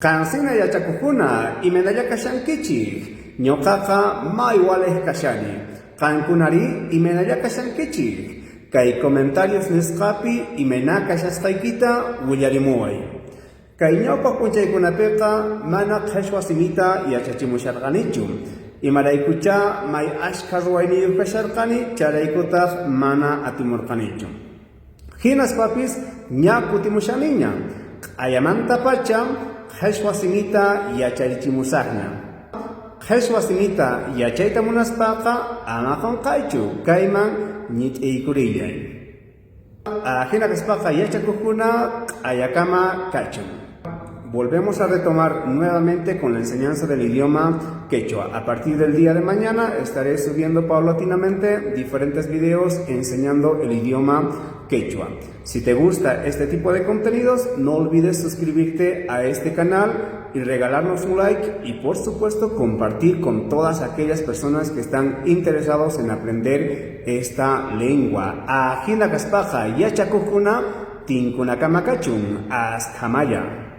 Qansina yachakojkuna, imaynalla kashankichej? Ñoqaqa may walej kashani. Qankunarí, imaynalla kashankichej? Kay comentarios nisqapi imayna kashasqaykita willarimuway. Kay ñawpaj p'unchaykunapeqa mana qheshwa simita yachachimusharqanichu. Imaraykuchá may ashkha ruwayniyoj kasharqani, chayraykutaj mana atimorqanichu. Jinaspapis ña kutimushaniña, q'ayamantapacha qheshwa simita yacharichimusajña. Qheshwa simita yachayta munaspaqa ama qonqaychu, kayman ñit'iykurillay. Ajina kaspaqa yachakojkuna q'ayakama kachun. Volvemos a retomar nuevamente con la enseñanza del idioma quechua. A partir del día de mañana estaré subiendo paulatinamente diferentes videos enseñando el idioma quechua. Si te gusta este tipo de contenidos, no olvides suscribirte a este canal y regalarnos un like y por supuesto compartir con todas aquellas personas que están interesados en aprender esta lengua. Ajina kaspaqa yachakojkuna tinkunakama kachun. Asqhamalla.